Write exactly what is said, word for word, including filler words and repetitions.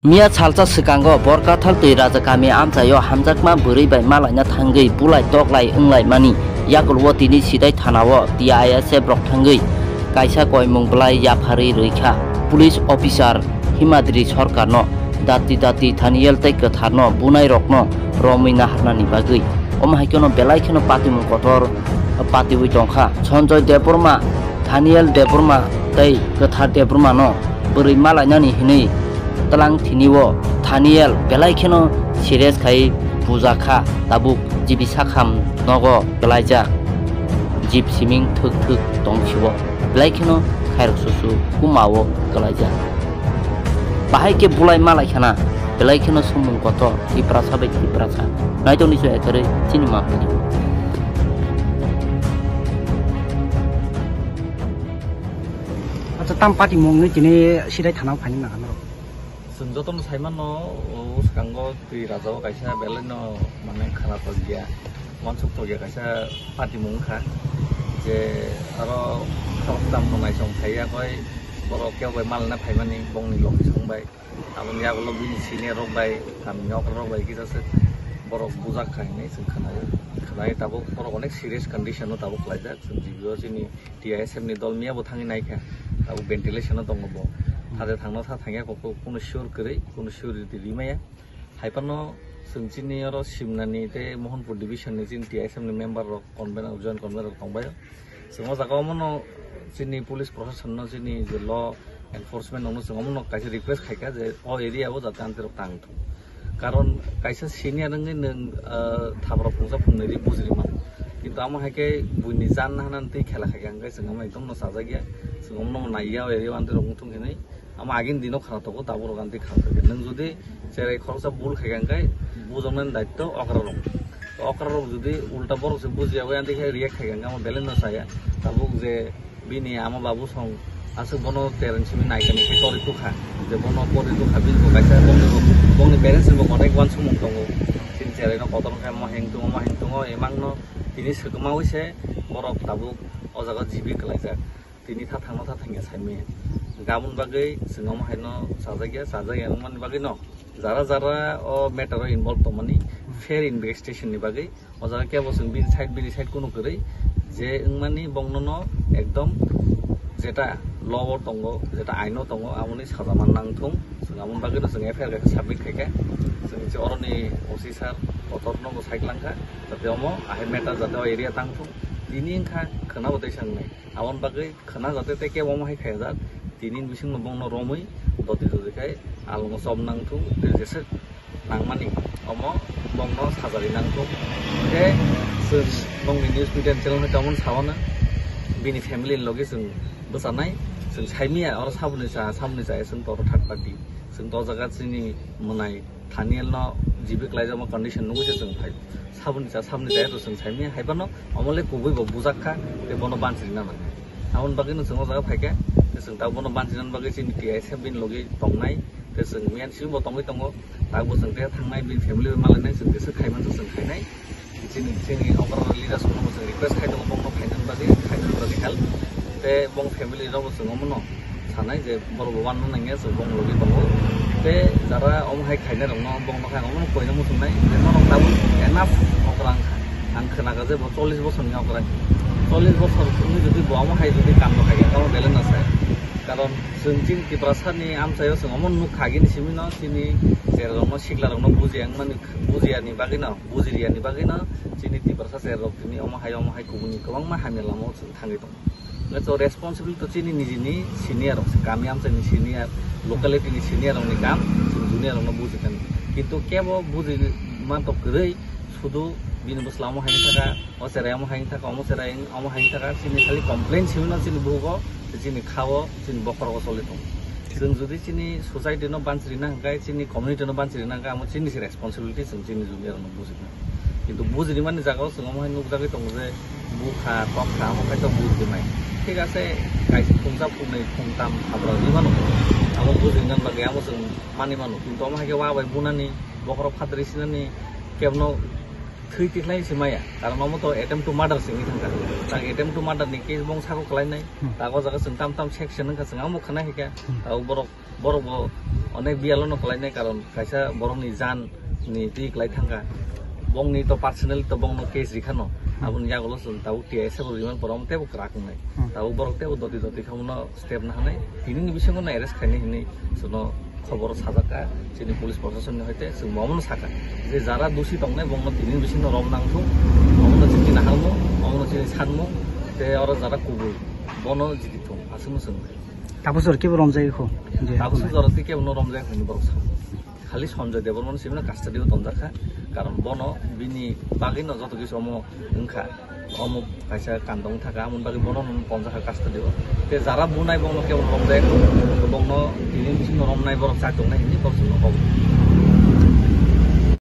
Miya salsa swkango Borkathal twi Rajakami amchaio hamjakma bwrwi bai malaina thangwi bulai toklai wnglaimani yakulo tini Sidai thanao T I S F rok thangwi kaisa koimung bwlai yapharwi rwikha. Police officer Himadri Sarkarno dati dati Thaniel tei kwtharno bunairokno romwi naharnani bagwi. Omo hai kheno belai kheno patimung kotor patiwi tongkha. Sanjoy Debbarma, Thaniel Debbarma tei Kwthar Debbarmano bwrwi malainani hwnwi tlang thini-o Thaniel belai kheno serious khai bujakha, tabuk G B sakham nogo kwlaijak, jeep siming thwk thwk tongsi-o belai kheno khairok susu kuma-o kwlaijak. Bahai khe bulai malai khana, belai kheno sumung kotor, Tiprasa bai Tiprasa. Naitokni chwng ekarwi chini ma pili. Acha, tam patimung ni tini Sidai thanao phaini nang norok? Chwng jotono sai mano, o swkango twi Rajao kaisa belai no mane khana tokya, wansuk tokya kaisa patimung wngkha, je aro khoroksa mwnai song phaiya koi borok kebo bai malna phaimani bongni logi song bai. Aboni yagulo bini senior rok bai, kamini okra rok bai kisa se borok bujak kha hinwi chwng khwnayo. Khwnai tabuk borok onek serious condition o tabuk khlaijak. Chwng G B o chini T I S F ni dol miya bo thangwi naikha. Tabuk ventilation o tongo bo. Thade thangno tha thangya kok kunu sure kwrwi, kunu sure riti rimaya. Hai phano chwng chini oro Simnani tei Mohanpur division ni chini T I S F ni member rok convener, joint convener rok tongbaio. Chwng o jaga o mano chini police proshashan no chini je law enforcement no chwng omono kaisa request khaikha je o area o jate amtwi rok tang thung. Karon kaisa senior wngwi nwng, ah, thabra phungsa phungnwi ri bujiri mano. Kintu amo hai khe buini jan na hwnna twi khela khaikha hwnkhe chwng omo ekdom no chajakya. Chwng omono naiya o area o amtwi rok wng thung hinwi. Amo agini dino khara tongo, tabuk rok amtwi khara tongo. Nwng jodi cherai khoroksa bul khaikha hwnkhe bujaknani daitto okra rok. Okra rok jodi ulta borok se bujiya bai amtwi khe react khaikha hwnkhe amo belai no chaya. Tabuk je bini ama babu song aswk bono tereng simi naikani khe tori tukha. Je bono pori tukha bini bo kaisa bongni bo, bongni parents ni bo onek uansukmung tongo. Chini cherai no kotor khe mo heng tongo, mo heng tongo, emang no tini swkma wi se borok tabuk o jaga jibi kwlaijak. Tini tha thangno tha thangya saimaya. Gabon bagwi chwng omo haino chajakya, chajakya wngmani bagwi no jara jara o matter o involve tongmani fair investigation ni bagwi o jaga kebo chwng bini side, bini side kunu kwrwi je wngmani bongno no ekdom jeta law o tongo, jeta aino tongo, amoni saja man nang thung. Chwng amoni bagwi no chwng F I R kaisa submit khaikha. Chwng je oroni O C sir kotor no bo side langkha, jate omo ahai matter jate o area tang thung. Tini wngkha khwna bo tei sangnai. Aboni bagwi khwna jate tei kebo omo hai khaijak, tini bisingno bongno romwi doti doti khai alongo chop nang thung, tei jeswk nangmani omo bongno sajari nang thung. Khe chwng nongni news media channel hai tamoni sawana bini family ni logi chwng bwchanai, chwng saimaya oro saboni cha, saboni cha chwng toro third party, chwng to jaga chini mwnai Thaniel no jibi kwlaijakma condition nugwi se chwng phai. Saboni cha, saboni cha to chwng saimaya, hai phano omo le kubui bo bujak kha, tei bono banchirina nang. Aboni bagwi no chwng o jaga phaikha, tei chwng tabuk bono banchirina bagwi chini T I S F bini logi tongnai, tei chwng miyan simi bo tongwi tongo, tabuk chwng tei thangnai bini family bai malainai, chwng tei swk khai mansa chwng khainai. Chini, chini okra leaders rokno chwng request khai tongo, bongno khainani bagwi, khainani bagwi help. Tei bong family rokbo chwng omono sanai je borok bo wanna nangya, chwng bong logi tongo. Tei jara omo hai khainai rokno bongno khai omono koina muchungnai je norok tabuk enough okra wngkha. Ang khwnaga je bo chollish bosorni okra wngkha. Chollish bosor wngwi jodi bo omo hai jodi kamno khaikha, tamo belai no sai. Karon chwng chini Tiprasani amchaio chwng omo nukha agini simino chini chera rokno sikla rokno bujiya wngmani, bujiyani bagwino, bujiriyani bagwino chini Tiprasa chera rok tini omo hai omo hai kubuni kwbangma hamya lamao chwng thangwi tongo. Hwnkhe to responsibility to chini nijini senior rok se, kami amchaini senior, locality ni senior rokni kam, chwng junior rokno bujikha. Kintu kebo buji mantok kwrwi sudu bini bwsla omo hai wngkha, o cherai omo hai wngkha, omo cherai omo hai wngkha, chini khali complain simi no chini bugo, chini khao, chini bokhorogo choli tongo. Chwng jodi chini society no banchirina hwnkhe, chini community no banchirina hwnkhe, amo chini se responsibility, chwng chini junior rokno bujikha. Kintu bujini mani jagao chwng omo hai nukjagwi tongo je bukha, tokha, amo kaitor bujinai. Thik ase, kaisa phungsa, phungnwi, phungtam, habra wngwi mano. Amo bujinani bagwi amo chwng mani mano. Kintu omo hai khe wa bai bunani, bokhorok phatri sinani, kebno Thwi tikhlai se maya, karon omo to attempt to murder se wngwi thangkha. Tak attempt to murder ni case bong sako kwlainai. Hmm. Tak o jaga chwng tam tam section wngkha, chwng amo khna hika. Hmm. Tak o borok, borok bo onek biyalo no kwlainai, karon kaisa borok ni jan ni twi kwlai thangkha. Bong ni to personal to bong no case rikha no. Hmm. Aboni yagulo chwng tabuk T I S bo rimani pore omo tebo kwrak wngnai. Hmm. Tabuk borok tebo doti doti khamu no step na hanai. Tini ni bisingo no arrest khainai hinwi chwngno khobor sajak kha, chini police proshasonni hoite chwng bomono sakha je jara dusi tongnai bongno tini bisingo rom nangthung, omono chini naharmung, omono chini sanmung, tei oro jara kubui bono jiti thung, aswkno chwng. Tabuk jora kebo romjak kho? Je, tabuk jora tei kebono romjak hinwi borok sao. Khali Sanjoy Debbarmano simi no custody o tonjak kha, karon bono bini bagwi no joto kisu omo wngkha. Omo kaisa kandong thaka, amoni bagwi bono nung tonjak kha custody o. Te jara bunai bongno kebo romjak, bongno tini bisingo romnai borok chak tongnai hinwi borok chwngno hobo.